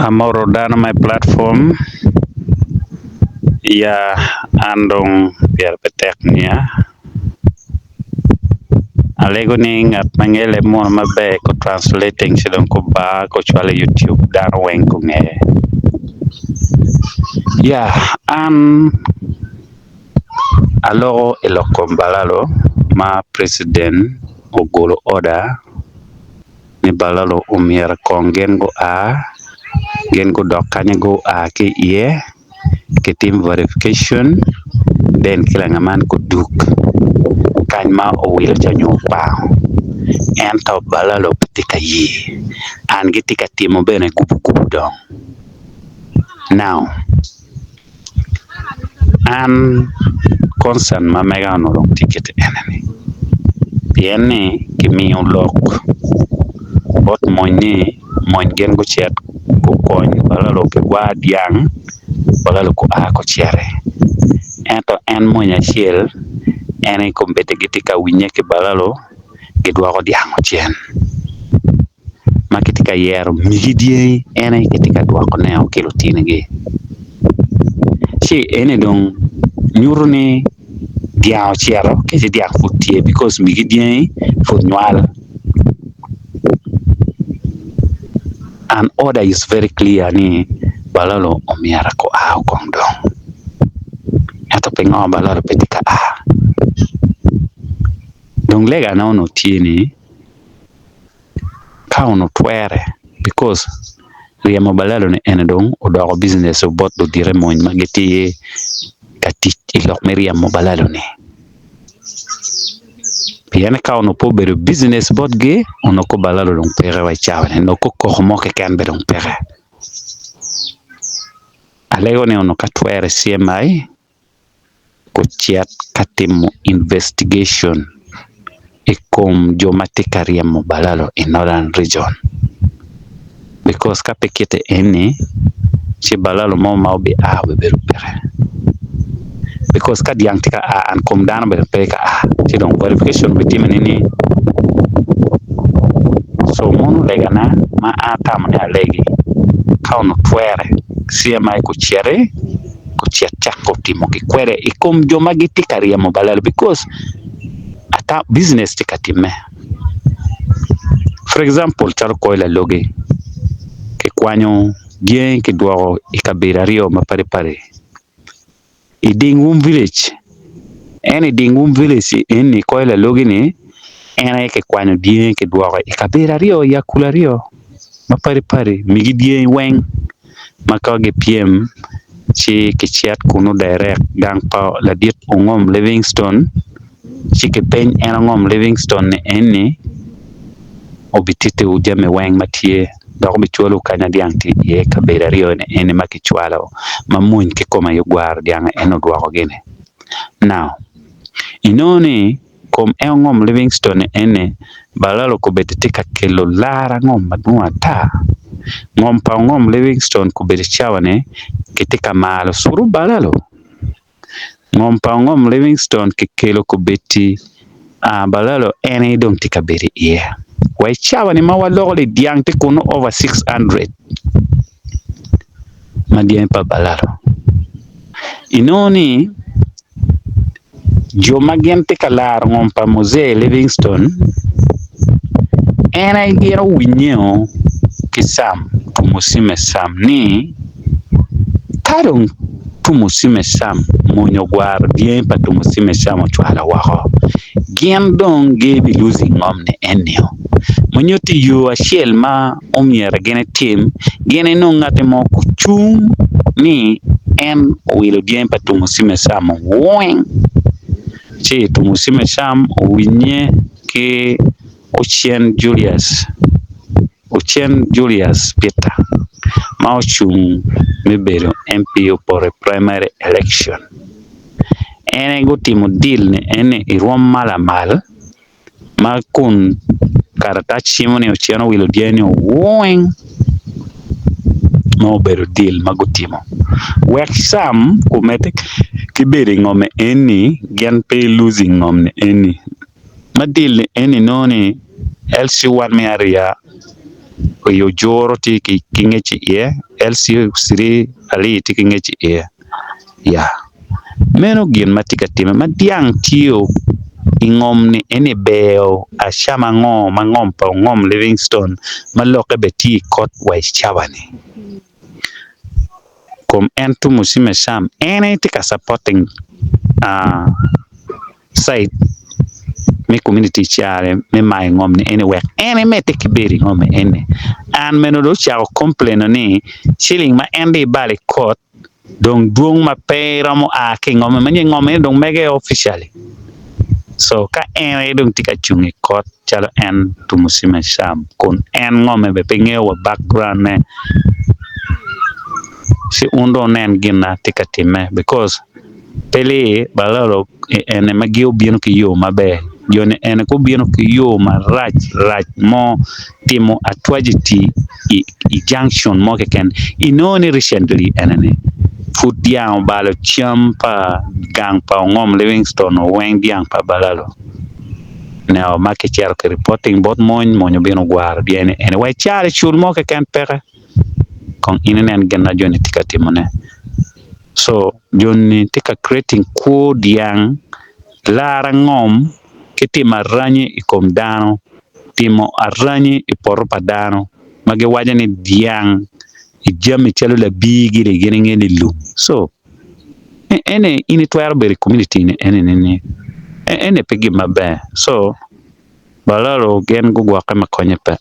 Amoto dano ma i platform ya an dong pire pe tek niya alego ni ngat ma ngeyo leb munu maber ku translating ci dong kubar kucwalo i youtube dano weng gunge ya an Aloko i lok kom balalo ma preciden ogolo oda ni balalo omyero kong gin gua gin gudok kanya gua ki iye kitim verification then ki langa man gudug kany ma owilo ca nyo opango ento balalo pe tye ka ye and gitye ka timo bene gubugubu dong now. An concern ma mega onongo dong tye kiti eni-ni pien ni kimiyo lok bot mony ni mony gin gucit gukony balalo ki gwa dyang balalo gua guciti ento en mony acel en aye kombeddi gitye ka winye ki balalo gidwoko dyang cen. ma kitye ka yero megi dyangi en aye kitye ka dwokoneo ki lutinigi ci eni dong nyuto ni dyang ocito kece dyang pud tye bikos megi dyangi pud nywal and order is very clear ni balalo omyero gua kong dong ento pingo balalo pe tye ka a dong legana onongo tye ni. Ka onongo twere bikos ryemo balalo ni eni dong odoko bijinec bot ludite mony ma gitye ka tic i lok me ryemo balalo-ni pien ka onongo pe obedo bijinec botgi onongo kor balalo dong peke wa i cawa-ni onongo kor koko mo keken bene dong peke alego ni onongo ka twere CMI gucit ka timo investigation i kom jo ma tye ka ryemo balalo i Northern Region bikos ka pe kite eni ci balalo mo ma obi a obibedo peke bikos ka dyang tye ka a and kom dano bene pe ka a ci dong verification obitime nining co mono legana ma an atamo ni alegi ka onongo twere CMI guciti. Gucit cako timo ki kwede i kom jo ma gitye ka ryemo balalo bikos ata bijinec tye ka timme for example calo koi lalogi kikwanyo dyangi kidwoko i kabedo aryo mapadi padi i ding wum village en i ding wum village eni koi lalogi ni en aye kikwanyo dyangi kidwoko i kabedo aryo i akul aryo mapadi padi migi dyangi weng. Ma ka gipyem ci kicit kunu direct gang pa ladit Ongom Livingstone ci kipeny en Ongom Livingstone ni eni obititiwu jami weng ma tye dok obicwalowu kanya dyang tye iye kabedo aryoni eni ma kicwalo ma mony kikome aye ogwaro dyang eni odwokogi-ni now inongo ni Kom en ngom Livingstone eni balalo kobedo tye ka kelo lara ngom madwong ata. Ngom pa ongom Livingstone kobedo cawa ni kitye ka maro curu balalo. Ngom pa ongom Livingstone kikelo kobedi balalo en aye dong tye ka bedo iye. Wa i cawa ni ma waloko ni dyang tye kunu over 600 ma dyangi pa balalo. Inongo ni Jo ma gin tye ka laro ngom pa Muzee Livingstone en aye gin owinyeo ki Sam Tumusiime Sam ni ka dong Tumusiime Sam mony ogwaro dyangi pa Tumusiime Sam ocwalo woko gin dong gibiluzi ngom-ni enio ma nyutti yo acel ma omyero gin etim gin enong ngati mo ocung ni en owilo dyangi pa Tumusiime Sam weng ci Tumusiime Sam owinye ki Ocen Julius Ocen Julius Peter ma ocung me bedo MP opoto i primary election en aye gutimo deal ni eni i rwom ma lamal ma kun karatac cimo ni ocen owilo dyangi-ni weng ma obedo dil ma gutimo wek Sam omedde ki bedo i ngome eni gin pe iluzi ngom-ni eni ma dil-ni eni nongo ni LC1 me ariya. I Ojuro tye ki ngec iye, LC City Ali tye ki ngec iye. Ya, meno gin ma tye ka timme ma dyang tye i ngom ni eni ber acama ango ma ngom pa ongom Livingstone ma lokke bene tye i kot wa i cawa-ni. Kom en Tumusiime Sam en aye tye ka supporting cite me community care me mayo ngom ni eni wek en emedde ki bedo i ngom eni. An meno dong ocako complaino ni ciling ma en dong ebalo i kot dong dwong ma pe romo a ki i ngome ma nyo ngom eni dong mege officially so ka en aye dong tye ka cung i kot calo en Tumusiime Sam kun en ngome bene pe ngeyo wa background ne ci wun dong wunen gin ma tye ka timme because Pe li balalo ene ma gi obino ki yo maber, joni ene gubino ki yo marac rac mo timo atracity i junction mo keken inongo ni recently ene ni pud dyang obalo cam pa gang pa ongom Livingstone weng dyang pa balalo neo ma kicito ki reporting bot mony, mony obino ogwaro dyani eni wa icaro i cul mo keken peke kong in inen gin ma joni tye ka timone. So joni tye ka creating kwo dyang, lara ngom ki timo aranyi i kom dano, timo aranyi i poto pa dano ma giwaco ni dyang i jami calo labir gini gin inge ni lum. So eni in itwero bedo i community ni eni nining? Eni pe gin maber. So balalo gin gugwokke ma konye pe.